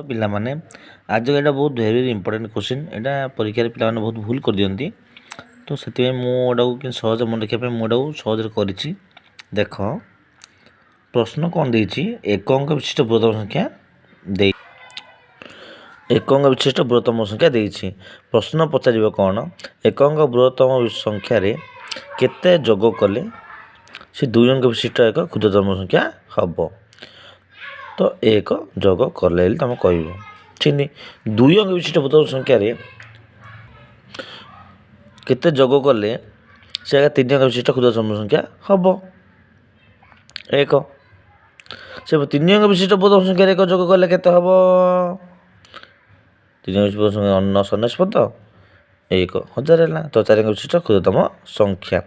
ପିଲାମାନେ, ଆଜି ଏଇଟା ବହୁତ ଭେରି ଭେରି ଇମ୍ପୋର୍ଟାଣ୍ଟ କୋଶ୍ଚିନ୍। ଏଇଟା ପରୀକ୍ଷାରେ ପିଲାମାନେ ବହୁତ ଭୁଲ କରିଦିଅନ୍ତି। ତ ସେଥିପାଇଁ ମୁଁ ଏଟାକୁ କେମିତି ସହଜ ମନେ ରଖିବା ପାଇଁ ମୁଁ ଏଟାକୁ ସହଜରେ କରିଛି। ଦେଖ, ପ୍ରଶ୍ନ କ'ଣ ଦେଇଛି? ଏକ ଅଙ୍କ ବିଶିଷ୍ଟ ବୃହତ୍ତମ ସଂଖ୍ୟା ଦେଇ, ଏକ ଅଙ୍କ ବିଶିଷ୍ଟ ବୃହତ୍ତମ ସଂଖ୍ୟା ଦେଇଛି। ପ୍ରଶ୍ନ ପଚାରିବ କ'ଣ? ଏକ ଅଙ୍କ ବୃହତ୍ତମ ସଂଖ୍ୟାରେ କେତେ ଯୋଗ କଲେ ସେ ଦୁଇ ଅଙ୍କ ବିଶିଷ୍ଟ ଏକ କ୍ଷୁଦ୍ରତମ ସଂଖ୍ୟା ହେବ? ତ ଏକ ଯୋଗ କଲେ ବୋଲି ତୁମେ କହିବ। ସେମିତି ଦୁଇ ଅଙ୍କ ବିଶିଷ୍ଟ ବୃହତ୍ତମ ସଂଖ୍ୟାରେ କେତେ ଯୋଗ କଲେ ସେ ତିନି ଅଙ୍କ ବିଶିଷ୍ଟ କ୍ଷୁଦ୍ରତମ ସଂଖ୍ୟା ହେବ? ଏକ। ସେ ତିନି ଅଙ୍କ ବିଶିଷ୍ଟ ବୃହତ୍ତମ ସଂଖ୍ୟାରେ ଏକ ଯୋଗ କଲେ କେତେ ହେବ? ତିନି ଅଙ୍କ ବିଶିଷ୍ଟ ସଂଖ୍ୟା 999, 1000 ହେଲା। ତ ଚାରି ଅଙ୍କ ବିଶିଷ୍ଟ କ୍ଷୁଦ୍ରତମ ସଂଖ୍ୟା।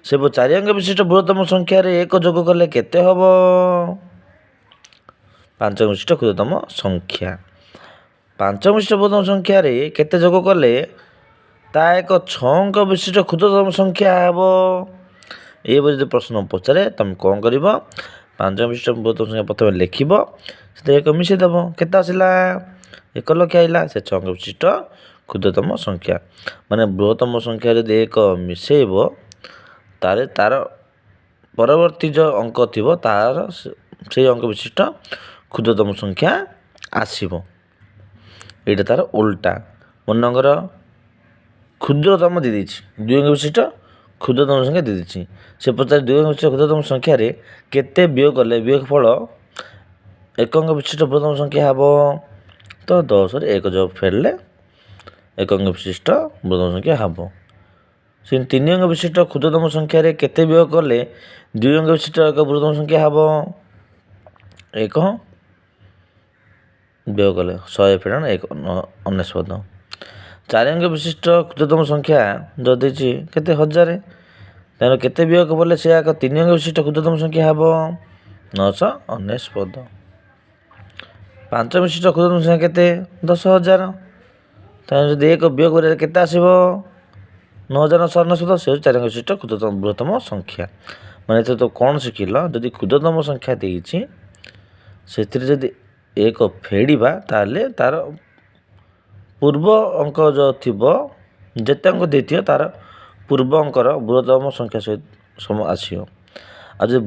ସେ ଚାରି ଅଙ୍କ ବିଶିଷ୍ଟ ବୃହତ୍ତମ ସଂଖ୍ୟାରେ ଏକ ଯୋଗ କଲେ କେତେ ହେବ? ପାଞ୍ଚ ଅଙ୍କ ବିଶିଷ୍ଟ କ୍ଷୁଦ୍ରତମ ସଂଖ୍ୟା। ପାଞ୍ଚ ଅଙ୍କ ବିଶିଷ୍ଟ ବୃହତ୍ତମ ସଂଖ୍ୟାରେ କେତେ ଯୋଗ କଲେ ତା ଏକ ଛଅ ଅଙ୍କ ବିଶିଷ୍ଟ କ୍ଷୁଦ୍ରତମ ସଂଖ୍ୟା ହେବ? ଏହିପରି ଯଦି ପ୍ରଶ୍ନ ପଚାରେ, ତୁମେ କ'ଣ କରିବ? ପାଞ୍ଚ ଅଙ୍କ ବିଶିଷ୍ଟ ବୃହତ୍ତମ ସଂଖ୍ୟା ପ୍ରଥମେ ଲେଖିବ, ସେଥିରେ ଏକ ମିଶାଇ ଦେବ। କେତେ ଆସିଲା? 1 ଲକ୍ଷ ଆଇଲା। ସେ ଛଅ ଅଙ୍କ ବିଶିଷ୍ଟ କ୍ଷୁଦ୍ରତମ ସଂଖ୍ୟା। ମାନେ ବୃହତ୍ତମ ସଂଖ୍ୟା ଯଦି ଏକ ମିଶାଇବ, ତାହେଲେ ତାର ପରବର୍ତ୍ତୀ ଯେଉଁ ଅଙ୍କ ଥିବ, ତାର ସେଇ ଅଙ୍କ ବିଶିଷ୍ଟ କ୍ଷୁଦ୍ରତମ ସଂଖ୍ୟା ଆସିବ। ଏଇଟା ତାର ଓଲଟା। ମନେକର କ୍ଷୁଦ୍ରତମ ଦେଇଦେଇଛି, ଦୁଇ ଅଙ୍କ ବିଶିଷ୍ଟ କ୍ଷୁଦ୍ରତମ ସଂଖ୍ୟା ଦେଇଦେଇଛି। ସେ ପଚାରେ, ଦୁଇ ଅଙ୍କ ବିଶିଷ୍ଟ କ୍ଷୁଦ୍ରତମ ସଂଖ୍ୟାରେ କେତେ ବିୟୋଗ କଲେ ବିୟୋଗ ଫଳ ଏକ ଅଙ୍କ ବିଶିଷ୍ଟ ବୃହତ୍ତମ ସଂଖ୍ୟା ହେବ? ତ 10ରେ ଏକ ଯୋଗ ଫେରିଲେ ଏକ ଅଙ୍କ ବିଶିଷ୍ଟ ବୃହତ୍ତମ ସଂଖ୍ୟା ହେବ। ସେମିତି ତିନି ଅଙ୍କ ବିଶିଷ୍ଟ କ୍ଷୁଦ୍ରତମ ସଂଖ୍ୟାରେ କେତେ ବିୟୋଗ କଲେ ଦୁଇ ଅଙ୍କ ବିଶିଷ୍ଟ ଏକ ବୃହତ୍ତମ ସଂଖ୍ୟା ହେବ? ଏକ ବିୟୋଗ କଲେ 100 ଫେଡ଼ାଣ 1 99। ଚାରି ଅଙ୍କ ବିଶିଷ୍ଟ କ୍ଷୁଦ୍ରତମ ସଂଖ୍ୟା ଯଦି ଦେଇଛି କେତେ? 1000। ତେଣୁ କେତେ ବିୟୋଗ କଲେ ସେ ଏକ ତିନି ଅଙ୍କ ବିଶିଷ୍ଟ କ୍ଷୁଦ୍ରତମ ସଂଖ୍ୟା ହେବ? 999। ପାଞ୍ଚ ବିଶିଷ୍ଟ କ୍ଷୁଦ୍ରତମ ସଂଖ୍ୟା କେତେ? 10,000। ତେଣୁ ଯଦି ଏକ ବିୟୋଗ କରିଲେ କେତେ ଆସିବ? 9999। ସେ ହେଉଛି ଚାରି ଅଙ୍କ ବିଶିଷ୍ଟ କ୍ଷୁଦ୍ରତମ ବୃହତ୍ତମ ସଂଖ୍ୟା। ମାନେ ଏଥିରେ ତ କ'ଣ ଶିଖିଲ? ଯଦି କ୍ଷୁଦ୍ରତମ ସଂଖ୍ୟା ଦେଇଛି, ସେଥିରେ ଯଦି ଏକ ଫେଡ଼ିବା, ତାହେଲେ ତାର ପୂର୍ବ ଅଙ୍କ ଯେଉଁ ଥିବ, ଯେତେ ଅଙ୍କ ଦେଇଥିବ, ତାର ପୂର୍ବ ଅଙ୍କର ବୃହତ୍ତମ ସଂଖ୍ୟା ସହିତ ସମ ଆସିବ। ଆଉ ଯଦି